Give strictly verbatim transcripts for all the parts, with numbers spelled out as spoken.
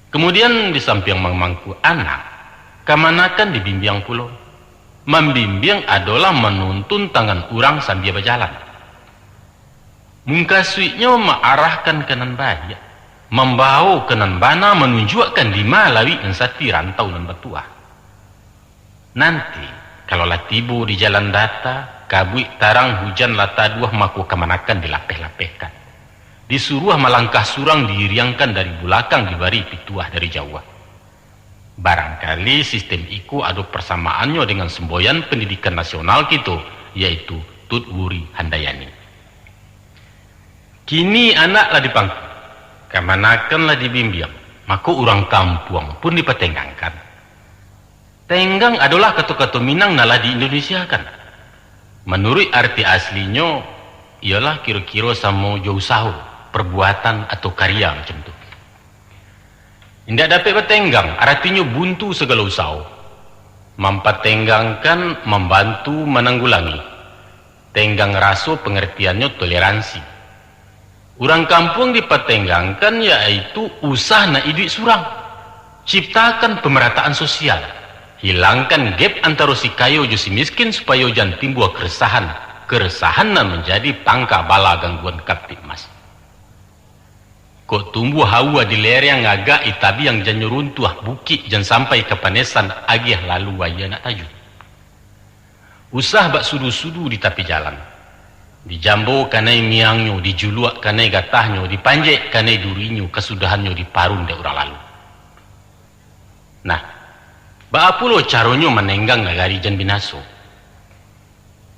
Kamudian, di sampiang mamangku anak, kamanakan dibimbiang pulo. Mambimbiang adolah manuntun tangan urang sambia bajalan. Mungkasuiknyo maarahkan ka nan baiak, mambawo ka nan bana, manunjuakkan dima lawik nan sati, rantau nan batuah. Nanti, kalau lah tibo di jalan data, kabuik tarang, hujan lah taduah, mako kamanakan dilapeh-lapehkan. Disuruah malangkah surang, diiriangkan dari bulakang, dibari pituah dari jauah. Barangkali sistem iko ado parsamaannyo dengan semboyan pendidikan nasional kito, yaitu Tut Wuri Handayani. Kini anak lah dipangku, kamanakan lah dibimbiang, mako urang kampuang pun dipatenggangkan. Tenggang adolah kato-kato Minang nan lah di-Indonesiakan. Manuruik arti aslinyo, iyolah kiro-kiro samo jo usaho, perbuatan, atau karya macam tu. Indak dapek batenggang, aratinyo buntu sagalo usaho. Mampatenggangkan, mambantu, mananggulangi. Tenggang raso, pangartiannyo toleransi. Urang kampuang dipatenggangkan, yaitu usah nak iduik surang. Ciptakan pemerataan sosial. Hilangkan gap antaro si kayo jo si miskin, supayo jan timbua keresahan. Keresahan nan manjadi pangka bala gangguan Kamtibmas. Kok tumbuah aua di lereng, agak di tabiang, jannyo runtuah bukik, jan sampai kapanesan, agiah lalu aia nak tajun. Usah bak sudu-sudu di tapi jalan. Dijambo kanai miangnyo, dijuluak kanai gatahnyo, dipanjek kanai durinyo, kasudahannyo diparun dek urang lalu. Nah, baa pulo caronyo manenggang nagari jan binaso?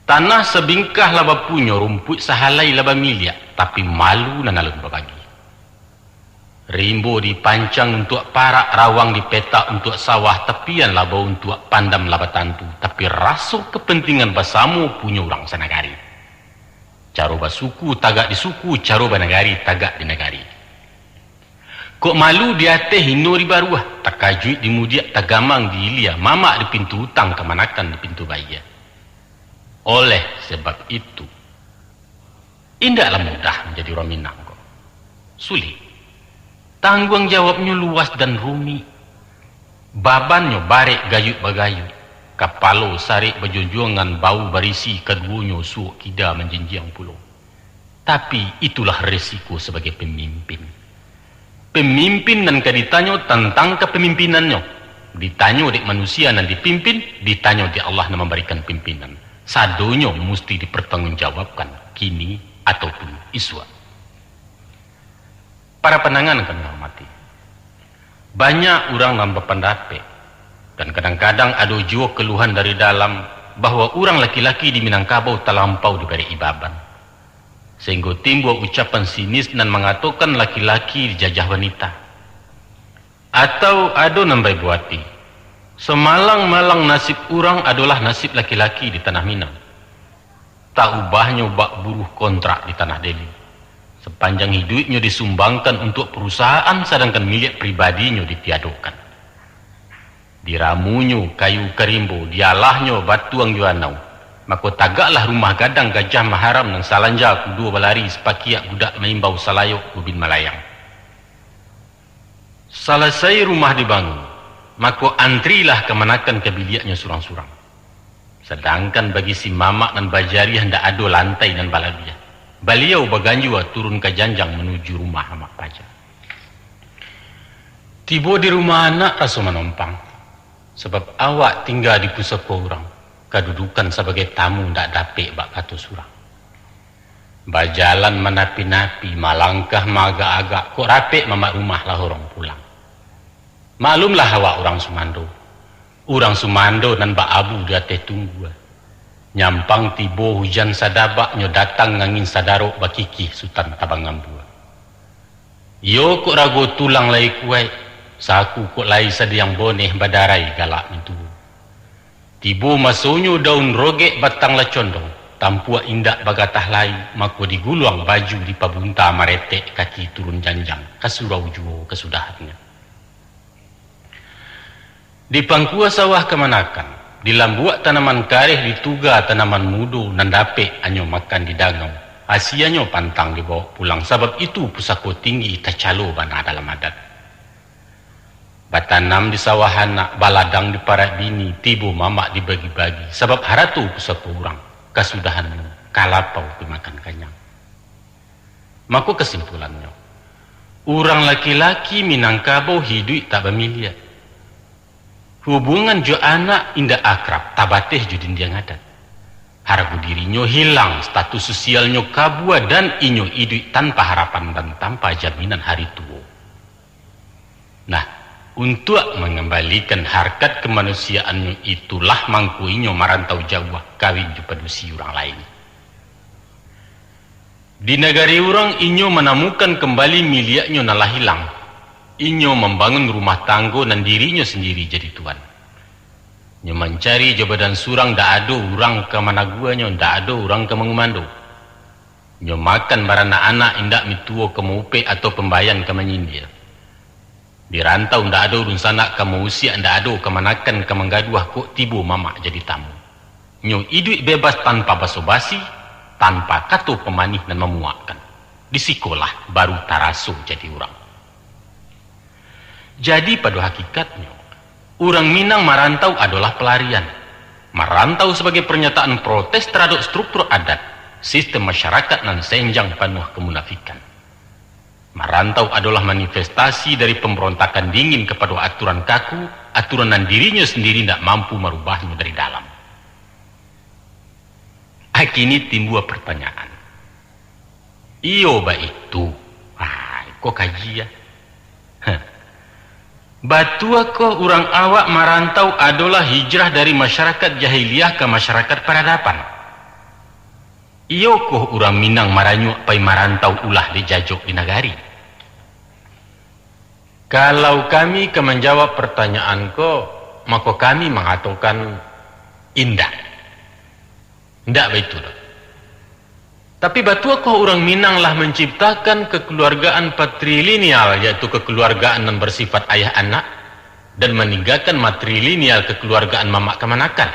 Tanah sabingkah lah bapunyo, rumpuik sahalai lah bamiliak, tapi malu nan alun babagi. Rimbo dipancang untuak parak, rawang dipetak untuak sawah, tapian lah bauntuak, pandam lah batantu, tapi raso kapantingan basamo punyo urang sanagari. Caro basuku tagak di suku, caro banagari tagak di nagari. Kok malu di ateh, hino di baruah, takajuik di mudiak, tagamang di ilia, mamak di pintu utang, kamanakan di pintu baiak. Oleh sebab itu, indaklah mudah manjadi urang Minang ko. Sulik. Tangguang jawabnyo luas dan rumik. Babannyo barek gayuik bagayuik. Kapalo sarek bajonjongan, bau barisi kaduonyo, suok kida manjinjiang pulo. Tapi, itulah resiko sabagai pamimpin. Pamimpin nan ka ditanyo tantang kapamimpinannyo, ditanyo dek manusia nan dipimpin, ditanyo dek Allah nan mambarikan pimpinan. Sadonyo musti dipartanggungjawabkan, kini ataupun isuak. Para pandangan nan kami hormati, banyak urang nan bapandapek, dan kadang-kadang ado juo kaluhan dari dalam, bahwa urang laki-laki di Minangkabau talampau dibarek-i baban, sahinggo timbua ucapan sinis nan mangatokan laki-laki dijajah wanita. Atau ado nan baibo ati, samalang-malang nasib urang adolah nasib laki-laki di tanah Minang. Tak ubahnyo bak buruh kontrak di tanah Deli. Sapanjang hiduiknyo disumbangkan untuak parusahaan, sadangkan miliak pribadinyo ditiadokan. Diramunyo kayu ka rimbo, dialahnyo batuang jo anau, mako tagaklah rumah gadang Gajah Maharam nan salanja kudo balari, sapakiak budak maimbau, salayok ubin malayang. Salasai rumah dibangun, mako antrilah kamanakan ka biliaknyo surang-surang. Sadangkan bagi si mamak nan bajariah, ndak ado lantai nan balabiah. Baliau baganjua turun ka janjang manuju rumah amak paja. Tibo di rumah anak raso manompang, sabab awak tingga di pusako urang, kadudukan sabagai tamu ndak dapek bak kato surang. Bajalan manapi-napi, malangkah maagak-agak, kok rapek mamak rumah lah urang pulang. Maklumlah awak urang sumando. Urang sumando nan bak abu di ateh tunggua. Nyampang tibo hujan sadabak, nyo datang angin sadarok, bakikih Sutan Tabang Ambua. Iyo kok rago tulang lai kuaik, saku kok lai sadiang boneh, badarai galak mintuo. Tibo masonyo daun rogek batang lah condong, tampuak indak bagatah lai, mako diguluang baju dipabunta, maretek kaki turun janjang, ka surau juo kasudahannyo. Di pangkua sawah kamanakan, di lambuak tanaman kareh, di tuga tanaman mudo, nan dapek anyo makan di dangau, asianyo pantang dibawok pulang, sabab itu pusako tinggi tacalo bana dalam adat. Batanam di sawah anak, baladang di parak bini, tibo mamak dibagi-bagi, sabab harato pusako urang, kasudahannyo ka lapau dimakan kanyang. Mako kasimpulannyo, urang laki-laki Minangkabau hiduik tak bamiliak. Hubungan jo anak indak akrab, tabateh jo dindiang adat. Hargo dirinyo hilang, status sosialnyo kabua, dan inyo iduik tanpa harapan dan tanpa jaminan hari tuo. Nah, untuak mangambalikan harkat kamanusiaannyo itulah mangko inyo marantau jauah kawin jo padusi urang lain. Di nagari urang inyo manamukan kambali miliaknyo nan lah ilang. Inyo mambangun rumah tanggo nan dirinyo sandiri jadi tuan. Inyo mancari jo badan surang, ndak ado urang ka managuanyo, ndak ado urang ka mangumando. Inyo makan baranak-anak, indak mituo ka maupek atau pambayan ka manyindia. Di rantau ndak ado dunsanak ka mausiak, ndak ado kamanakan ka manggaduah kok tibo mamak jadi tamu. Nyo iduik bebas tanpa baso-basi, tanpa kato pamanih nan mamuakkan. Di sikolah baru taraso jadi urang. Jadi pado hakikatnyo, urang Minang marantau adolah palarian. Marantau sabagai parnyataan protes taradok struktur adat, sistem masyarakat nan senjang panuah kamunafikan. Marantau adolah manifestasi dari pambarontakan dingin kapado aturan kaku, aturan nan dirinyo sandiri indak mampu marubahnyo dari dalam. Akini timbua partanyaan. Iyo baitu. Ah, iko kaji ah. Heh. Batuakoh urang awak marantau adolah hijrah dari masyarakat jahiliah ka masyarakat paradaban? Iyokoh urang Minang maranyuak pai marantau ulah dek jajok di nagari? Kalau kami ka manjawab partanyaan ko, mako kami mangatokan indak. Indak baitu doh. Tapi batuakoh urang Minang lah manciptakan kakaluargaan patrilineal, yaitu kakaluargaan nan basifat ayah anak, dan maninggakan matrilineal kakaluargaan mamak kamanakan?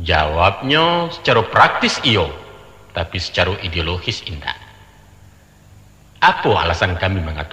Jawabnyo, sacaro praktis iyo, tapi sacaro ideologis indak. Apo alasan kami mangatokan